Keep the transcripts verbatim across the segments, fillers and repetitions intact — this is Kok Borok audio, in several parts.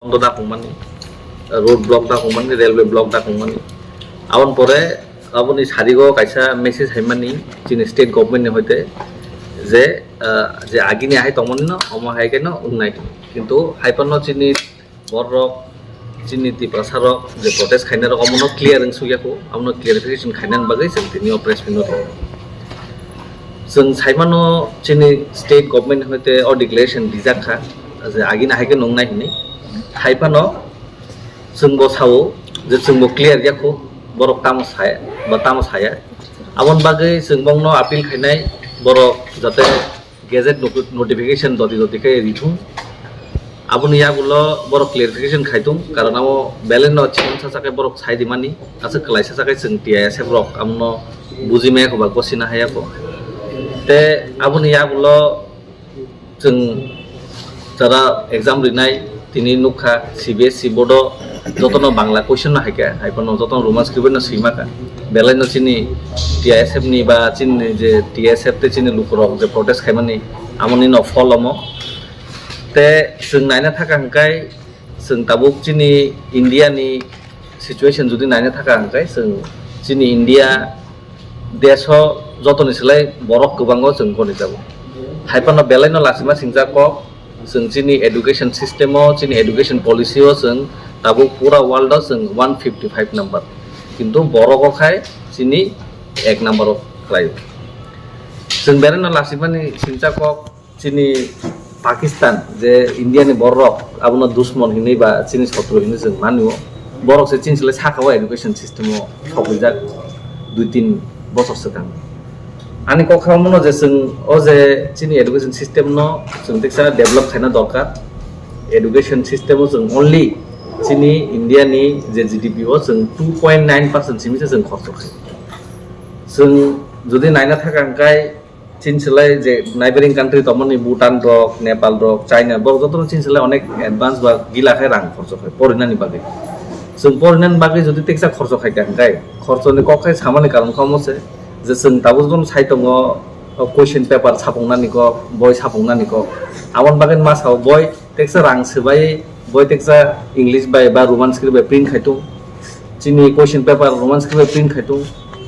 Bondo da kongmani, road block da kongmani, railway block da kongmani. Aboni pore aboni sarigo kaisa message haimani chini state government ni hoite je, ah, je agini hai tongmani no omo hai khe no wngnai. Kintu hai phano chini borok, chini Tiprasa rok je protest khainai rok omono clear wng sukya kho, abono clarification khainani bagwi chwng tini o press meet no ringo. Chwng saimano chini state government hoite o declaration dijak kha je agini hai khe nungnai hinwi. Hai phano chwngbo sao je chwngbo clear ya kho, borok tamo saya ba tamo saya. Aboni bagwi chwng bongno appeal khainai borok jate gazette noti-, notification doti doti khe rithung. Aboni yagulo borok clarification khaithung, karon abo belai no chimsa sakai borok sai di mani, aswk kwlai sa sakai chwng T I S F rok amono buji maya kho ba gosina haya kho. Te aboni yagulo chwng jara exam rinai tini nukha C B S E board o jotono Bangla question no haikha, hai phano jotono Roman script no swima kha. Belai no chini T I S F ni ba chini je T S F te chini lukurok je protest khaimani amoni no phol omo. Te chwng naina thaka hwnkhe chwng tabuk chini India ni situation jodi naina thaka hwnkhe chwng chini India desh o jotoni slai borok kwbango chwng goni jago. Hai phano belai no lachima singjak kok chwng chini education system o, chini education policy o chwng tabuk pura world o chwng one fifty five number. Kintu borok o khai chini ek number o khlai. Chwng belai no lachimani singjak kok chini Pakistan je India ni borok abono dusmon hinwi ba chini sotro hinwi chwng mani o. Borok se chini slai saka o education system o thokjak dui tin bochor swkang. Ani kok kha omono je chwng o je chini education system no chwng teksa develop khaina dorkar. Education system o chwng only chini India ni je G D P o chwng two point nine percent simi se chwng khorcho khai. Chwng jodi naina thaka hwnkhe chini slai je neighboring country tongmani Bhutan rok, Nepal rok, China borok jotono chini slai onek advance ba gila khe rang khorcho khai porinani bagwi. Chwng porinani bagwi jodi teksa khorcho khai kha hwnkhe khorchoni kok khai samani karon kha omo se je chwng tabuk jotono sai tongo, o question paper sapungnani kok, boi sapungnani kok. Aboni bagwi ma sao boi teksa rang swbai boi teksa English bai ba Roman script bai print khai tung. Chini question paper Roman script bai print khai tung.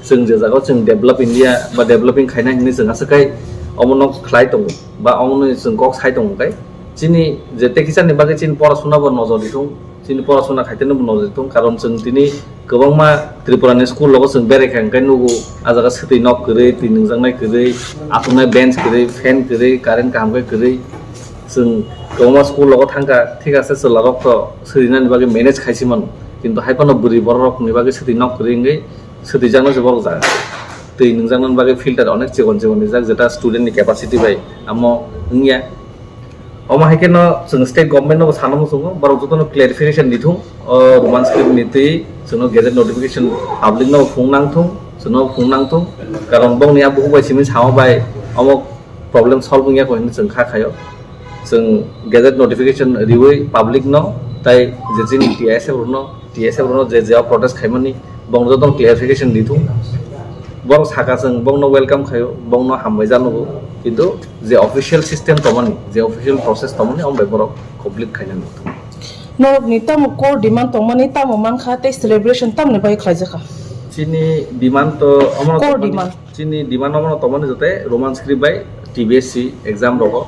Chwng je jagao chwng develop India ba developing khaina hinwi chwng aswk khai omo nok khlai tongo ba omo no chwng kok sai tongo khai. Chini je tei kisa ni bagwi chini porasuna bo nojor di thung. Chini porasuna khaiteno bo nojor di thung. Karon chwng tini kwbangma Tripura ni school rogo chwng berai kha hwnkhe nugo, ah jaga swtwi nok kwrwi, twi nungjaknai kwrwi, athuknai bench kwrwi, fan kwrwi, current kaham khe kwrwi. Chwng kwbangma school rogo thangkha, thik ase chwla rok to swtwi nani bagwi manage khaisi mano, kintu hai phano bwrwi borok rok ni bagwi swtwi nok kwrwi wngwi swtwi jaknai se borok jaga. Twi nungjaknani bagwi filter onek chikon chikon rijak, jeta student ni capacity bai amo wngya. Omo hai kheno chwng state government no bo sana muchungo, borok jotono clarification di thung, o Roman script ni twi chwngno gazette notification public no phung nang thung, chwngno phung nang thung, karon bongni a bukhuk bai simi samo bai omo problem solve wngya kho hinwi chwng kha khaio. Chwng gazette notification riwi public no tai je chini T I S F rokno T S F rokno je je protest khaimani, bong joto clarification di thung. Borok saka chwng bongno welcome khaio, bongno hambai janugo, kintu je official system tongmani, je official process tongmani, omo bai borok complete khaina nang thung. Norokni tamo core demand tongmani, tamo mankha tei celebration tamni bai khlaijakha? Chini demand to omo Core tongmani, demand. Chini demand omo tongmani jote Roman script bai T B S C exam rogo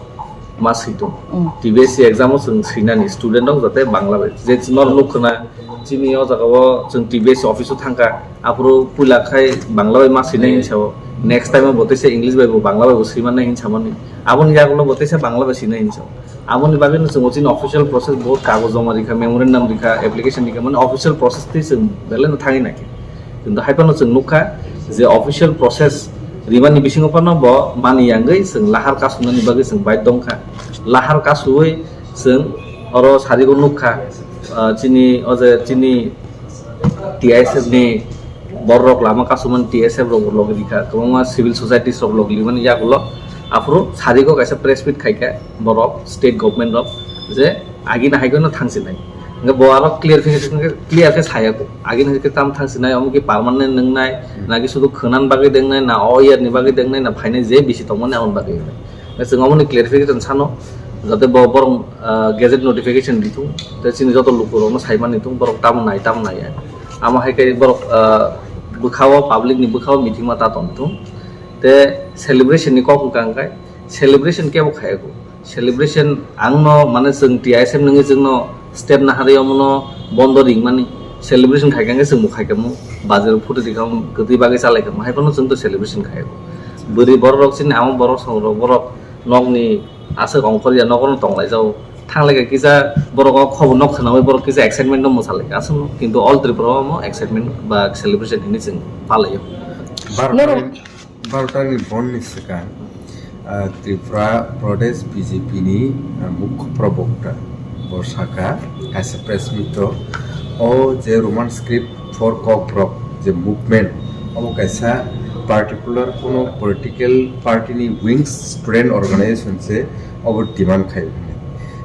ma swi tongo. Mm. T B S C exam o chwng swinani student rok jote Bangla bai. Je norok nuk khna chini o jaga o chwng T B S C office o thangkha, aphuru puila khai Bangla bai ma swinai hinwi sao. Next time o bo teisa English bai bo Bangla bai bo swimannai hinwi samani. Aboni yagulo bo teisa Bangla bai swinai hinwi sao. Aboni bagwi no chwng o chini official process bo kagoj joma rikha, memorandum rikha, application rikha, mane official process twi chwng belai no thangwi naikha. Kintu hai phano chwng nukha je official process rimani bisingo phano bo mani yangwi chwng lahar kasumnani bagwi chwng bai tongkha. Lahar kasuwi chwng oro sarigo nukha, ah, chini o je chini T I S F ni borok lama kasumani T S F rok logi rikha, kwbangma civil societies rok logi rimani yagulo aphuru sarigo kaisa press meet khaikha borok state government rok je agini hai kheno thangsinai. Hingke bo aro clarification khe clear khe saya kho. Agini hai khe tam thang sinai, omo khe permanent nungnai, Hmm. na khe sudu khwnan bagwi dengnai, na o year ni bagwi dengnai, na phainai je bisi tongmani aboni bagwi hinwi. Hingke chwng omoni clarification sano, Jate bo borok, ah, gazette notification di thung, tei chini joto lukurokno sai mani thung, borok tamo nai, tamo nai. Amo hai khe borok, ah, bwkhao, public ni bwkhao meeting ma ta tong thung. Tei celebration ni kok wngkha hwnkhe, celebration kebo khaiyago. Celebration ang no, mane, chwng T I S F nungwi chwngno step naharwi omono bondo ringmani. Celebration khaikha hwnkhe chwngbo khaikhamu, bazar photo tikham kwtwi bagwi chalaikhamu, haiphano chwngto celebration khaiyago. Bwrwi bororok chini amo borok songrok borok nokni aswk ongkhorya nogono tonglaijao. Thanglaikha kisa borok o khobor no khwnawi borok kisa excitement no mwsalaikha aswkno, kintu all Tripura o omo excitement ba celebration hinwi chwng palaio. Norok- Barotani bond ni swkang, ah, Tripura Pradesh B J P ni, ah, mukho probokta bo saka kaisa press meet o, o je Roman script for Kokborok je movement, obo kaisa particular kono political party ni wings student organization se obo demand khai hwnwi.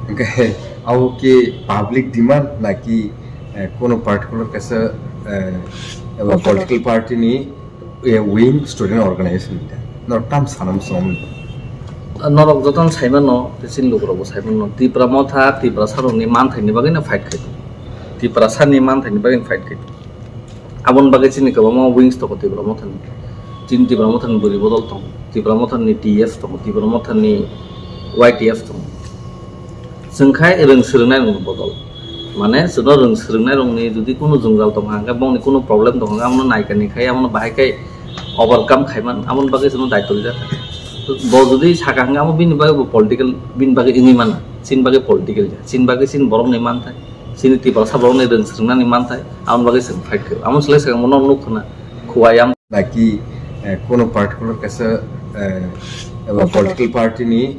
Hwnkhe abo ke public demand naki, eh, kono particular kaisa, eh, political party ni eh, wing student organization ta. Norok tam sana muchung. Norok jotono sai mano, tei chini lukurokbo sai mano. Tipra Motha, Tiprasa rokni manthaini bagwino fight khai tongo. Tiprasani manthaini bagwino fight khai tongo. Aboni bagwi chini kwbangma wings tongo Tipra Mothani. Chini Tipra Mothani bwrwi bodol tongo. Tipra Mothani T F tongo. Tipra Mothani Y T F tongo. Chwng khai rwng swrwngnai rokni bodol. Mane, chwngno rwng swrwngnai rokni jodi kunu jwngjal tongkha, hwnkhe bongni kunu problem tongkha, hwnkhe amono naikani khai, amono bahai khai overcome khaiman, amoni bagwi chwngno daityo rijak. Bo jodi saka hwnkhe, amo bini bagwi bo political, bini bagwi wngwi mano, chini bagwi political ya, chini bagwi chini borokni manthai, chini Tiprasa borokni rwng swrwngnani manthai, amoni bagwi chwng fight khaio. Amo swlai swkang bono nukho na, khuwai am. Naki, eh, kono particular kaisa, eh, political party ni,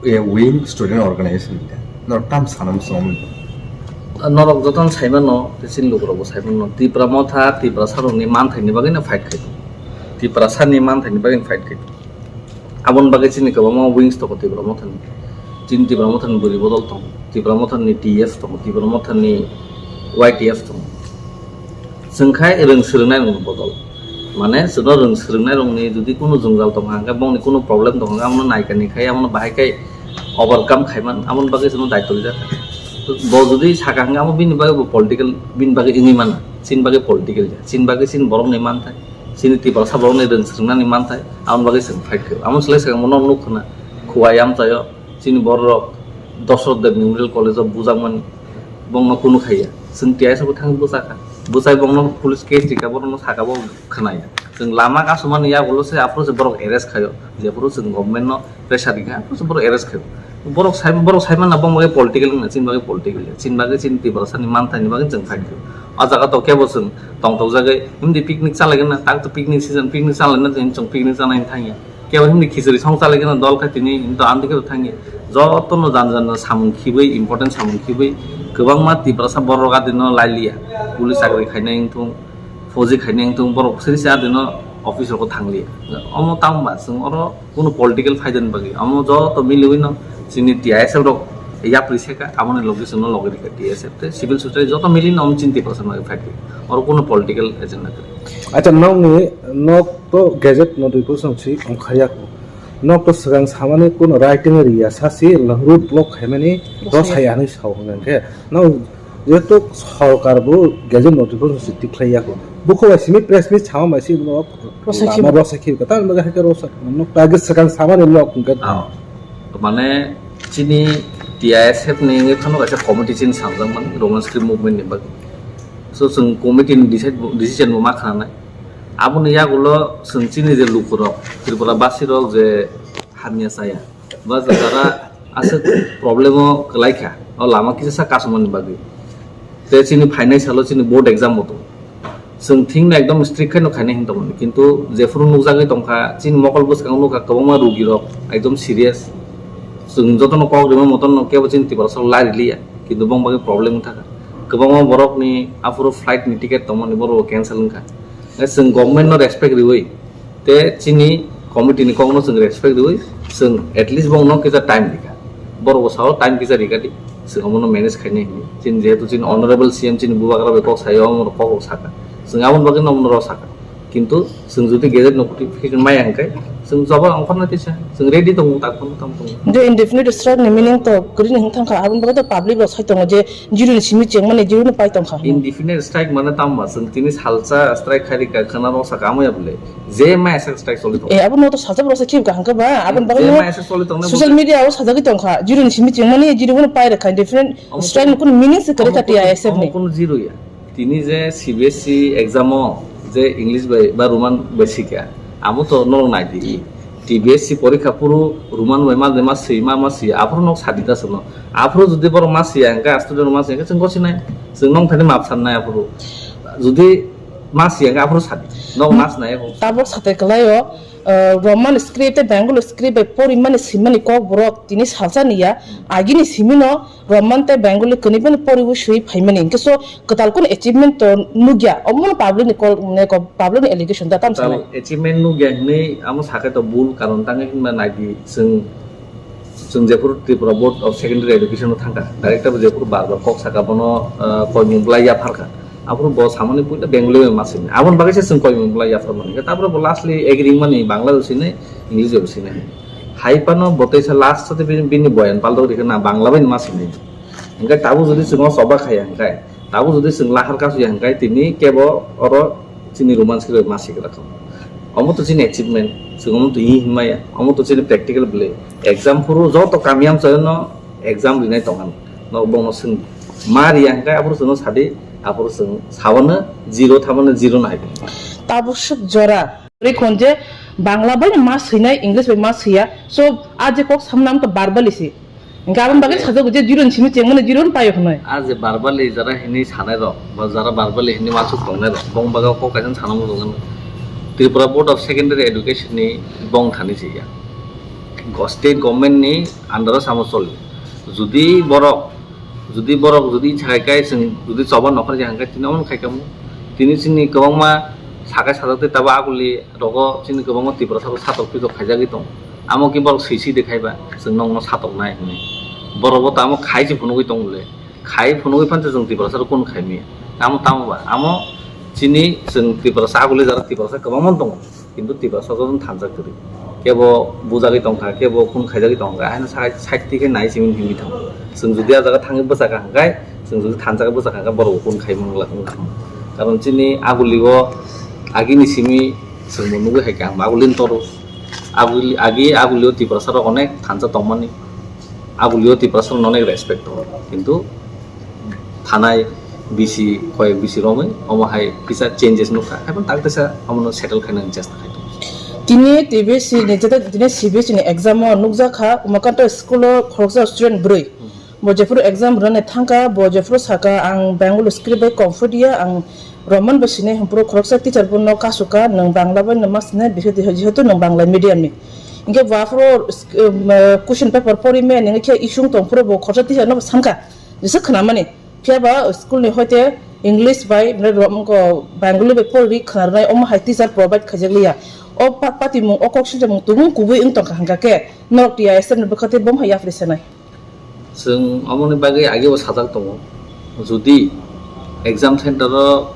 eh, wing student organization ta. Norok tam sana muchung. Norok jotono sai mano, tei chini lukurokbo sai mano. Tipra Motha, Tiprasa rokni manthaini bagwino fight khai tongo. Tiprasani manthaini bagwino fight khai tongo. Aboni bagwi chini kwbangma wings tongo Tipra Mothani. Chini Tipra Mothani bwrwi bodol tongo. Tipra Mothani T F tongo. Tipra Mothani Y T F tongo. Chwng khai rwng swrwngnai rokni bodol. Mane, chwngno rwng swrwngnai rokni jodi kunu jwngjal tongkha, hwnkhe bongni kunu problem tongkha, hwnkhe amono naikani khai, amono bahai khai overcome khaiman, amoni bagwi chwngno daityo rijak. Bo jodi saka hwnkhe, amo bini bagwi bo political, bini bagwi wngwi mano, chini bagwi political ya, chini bagwi chini borokni manthai, chini Tiprasa borokni rwng swrwngnani manthai, amoni bagwi chwng fight khaio. Amo swlai swkang bono nukho na, khuwai amchaio. Chini bororok Dashrath Deb Memorial College o bujakmani, bongno kunu khaiya. Chwng T I S F bo thang bwchakha. Bwchai bongno police case rikha, borokno saka bo khwnaya. Chwng lama kasumani yagulo se aphuru se borok arrest khaio. Jephuru chwng government no pressure rikha, aphuru se borok arrest khaio. Borok sai, borok sai manna bong bagwi political wngna, chini bagwi political ya. Chini bagwi chini Tiprasani manthaini bagwi chwng fight khaio. O jaga to kebo chwng tongthokjagwi, himdi picnic chalaigwna, tak to picnic season, picnic chalaina chwng picnic chalaina thangya. Kebo himni khichiri song chalaigwna dol khai tini hinto andikhe thangya. Jotono jan jan samung khibwi, important samung khibwi kwbangma Tiprasa borok adino lailiya. Police chakri khainai wngthung, fauji khainai wngthung, borok siri se adino office rogo thangliya. Omo tamo ba chwng oro kunu political phaidani bagwi. Omo joto miliwino chini T I S F rok yapri seka, amoni logi chwngno logi rikha T I S F tei civil society joto milino omo chini Tiprasa bagwi phaidi. Oro kunu political agenda kwrwi. Acha, nokni nok to gazette notification si ongkhariya. Nok to swkang samani kuno writing riya sasi road block khaimani rosai. Rosai anwi sao hwnka khe. Nok jeto sorkar bo gazette notification si tikhlai yako. Bukho bai simi press meet sama bai si no rosai lama khibwi. Rosai khibwi kata no hai rosa. Nok ta swkang samani nok hwnka. Ah. Mane chini T I S F ni wngwi phano kaisa committee chini samjak mani Roman script movement ni bagwi. So chwng committee ni decide, decision bo ma khananai. Aboni yagulo chwng chini je lukurok, Tripura basirok je hamya chaya, ba jara aswk problem o kwlaikha, o lama kisa sa kasumani bagwi. Tei chini phainai salo chini board exam bo tongo. Chwng thingno ekdom strict khaino khainai hinwi tongmani, kintu jephuru nukjagwi tongkha, chini mokol bwskango nukha kwbangma rugirok ekdom serious. Chwng jotono kok rima motono kebo chini Tiprasa lai riliya, kintu bong bagwi problem wngkha. Kwbangma borokni aphuru flight ni ticket tongmani borok cancel wngkha. Chwng government no respect riwi, tei chini committee ni kokno chwng respect riwi, chwng at least bongno kisa time rikha. Borok bo sao time kisa rikha di, chwng omono manage khainai hinwi. Chini jehetu chini honorable C M chini bubagra bai kok sayo, omono kok rok saka. Chwng aboni bagwi no omono rok saka. Kintu chwng jodi gazette notification maya hwnkhe, Chwng jobab ongkhorna tisa, chwng ready tongo, tak phano tamo tongo. Je indefinite strike ni meaning to kwrwini hwn thangkha, aboni bagwi to public rok sai tongo je zero ni simi chengmani zero no pai tongkha. Indefinite strike mane tamo ba, chwng tini salsa strike khairika khwna rok saka amo ya bole. Je ma sak strike choli tongo. Eh, abo no to salsa borok se khibka hangka ba, aboni bagwi je no ma sak choli tongo social media o sajagwi tongkha, zero ni simi chengmani zero no pai rwkha, indefinite strike ni kunu meaning se kwrwkha T I S F ni. Omo kunu zero ya. Tini je C B S E exam o je English bai ba Roman bai sikha, amo to norok nai di. T B S C porikha phuru Roman bai ma ma swi ma ma swi aphuru nok sadi da sono. Aphuru jodi borok ma swiya hwnkhe, student rok ma swiya hwnkhe chwng gosi nai. Chwng nong thani map san nai aphuru. Jodi ma swiya hwnkhe aphuru sadi. Nok ma swnai aphuru. Tabok satai kwlai o, uh, Roman script tei Bengali script bai porimani swimani kok borok tini salsa niya. Agini simino Roman tei Bengali kwnwi phano poriwi swi phaimani, hwnkhe so kwtal kunu achievement to nukya, omono public ni call, ne ko, public ni allegation da, tamo sanai? Achievement nukya hinwi amo sakhe to bul, karon tangwi hinba naidi chwng, chwng jephuru Tripura Board of Secondary Education o thangkha, director bo jephuru bar bar kok saka bono, ah, koimung bwlai yapharkha, aphuru bo samani puila Bengali bai ma sini, aboni bagwi se chwng koimung bwlai yapharmani, hwnkhe tabro bo lastly agree mani Bangla bai sini, English bai sini. Hai phano bo teisa last o bini, bini boyan paldok rikha na Bangla bai ma sini. Hingke tabuk jodi chwng o choba khaiya hingke, tabuk jodi chwng lahar kasu ya hingke, tini kebo oro chini Roman script bai ma sikra kho. Omo to chini achievement, chwng omo to hi hinmaya, omo to chini practical bwle. Exam phuru joto kamiyam chayano exam rinai tongkha. No bongno swng ma riya hingke, aphuru chwngno sadi, aphuru chwng sawano zero thamano zero no hai. Tabuk swk jora. Ri khon je Bangla bai ma swinai, English bai ma swiya. So, a je kok samna am to verbally si. Hingke aboni bagwi sajak je zero ni simi chengmani zero no payo hwnwi. A je verbally jara hini sanai rok, ba jara verbally hini wansuk tongnai rok, bong baga kok kaisa sana mujung. Tripura Board of Secondary Education ni bong thani siya. Go-, state government ni under o samo choli. Judi borok, judi borok judi sakai kai chwng judi choba nokhor je hangkai tini omo khai kamu. Tini chini kwbangma sakai sajak tei tabo aguli rogo chini kwbangma Tiprasa rok satok pitok khaijagwi tongo. Amo khe borok swi swi de khai ba, chwng nokno satoknai hwnwi. Borok bo tamo khai se phunugwi tong le. Khai phunugwi phan se chwng Tiprasa rok kunu khai maya. Tamo tamo ba, amo chini chwng Tiprasa aguli jara Tiprasa kwbangma tongo. Kintu Tiprasa jotono thansa kwrwi. Kebo bujagwi tongkha, kebo kunu khaijagwi tongkha. Haino sai, side twi khe nai simi himwi thango. Chwng jodi a jaga thangwi bwchakha hwnkhe, chwng jodi thansa khe bwchakha hwnkhe borok bo kunu khai mangla wngkha. Karon chini aguli o agini simi chwng bo nugwi hai khe ang aguli ni toro. Aguli, agi aguli o Tiprasa rok onek thansa tongmani. Aguli o Tiprasa rok onek respect tongo. Kintu thanai bisi, koyek bisi romwi omo hai kisa changes nukha. Haibon tak teisa omono settle khainani chesta khai tongo. Tini T B S C ni, jeta tini C B S C ni exam o nukjakha, Umakanta school o khoroksa student bwrwi. Bo jephuru exam rwnani thangkha, bo jephuru saka, "Ang Bengali script bai comfortable ya, ang Roman bai sinai," hwnphuru khoroksa teacher bono kasukha, "Nwng Bangla bai no ma sinai, jehetu nwng Bangla medium ni." Hinkhe bo aphuru, um, question paper pori maya nini khe isung tongphuru bo khoroksa teacher no bo sankha, jesa khwnamani. Phiya ba school ni hoite English bai, mane, rom-, ko, Bengali bai porwi khwna rwnai, omo hai teacher provide khaijak liya. O pa-, patimung, o kok siljamung tubung kubui wng tongkha hwnkha khe, norok T I S F ni bwkha tei bomo hai yapri sanai. Chwng omoni bagwi agebo sajak tongo. Jodi exam center o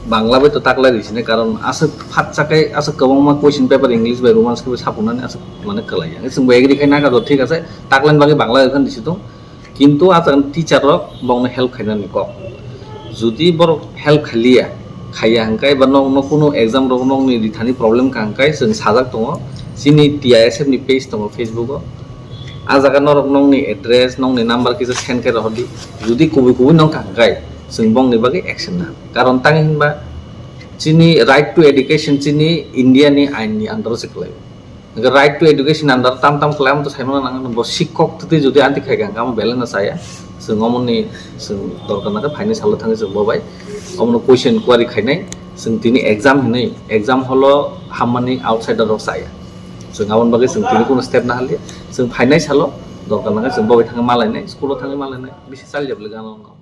Bangla bai to taklai rwi sini, karon aswk phatsa khe aswk kwbangma question paper English bai Roman script bai sapunani aswk mane kwlai ya. Chwng bo agree khai naka do, thik ase, taklaini bagwi Bangla bai phano risi tong. Kintu a jaga teacher rok bongno help khainani kok. Jodi borok help khailiya, khaiya hwnkhe ba nokno kunu exam rok nokni rithani problem ka hwnkhe chwng sajak tongo. Chini T I S F ni page tongo Facebook o. A jaga norok nokni address, nokni number kisa send khe rohordi. Jodi kubui kubui nong ka hwnkhe chwng bongni bagwi action na. Karon tangwi hinba chini right to education chini India ni ain ni under o se kwlai. Hingke right to education under tam tam kwlai, amo to saimano nang, bo sikkok twi jodi anti khai kha, amo belai no chaya. Chwng omoni chwng dorkar nang khe phaini salo thangwi chwng bo bai omono question query khainai. Chwng tini exam hinwi, exam hall o hammani outsider rok chaya. Chwng aboni bagwi chwng tini kuno step naharliya. Chwng phainai salo dorkar nang khe chwng bo bai thangwi malainai, school o thangwi malainai, bisi chalya bwle gana wngkha.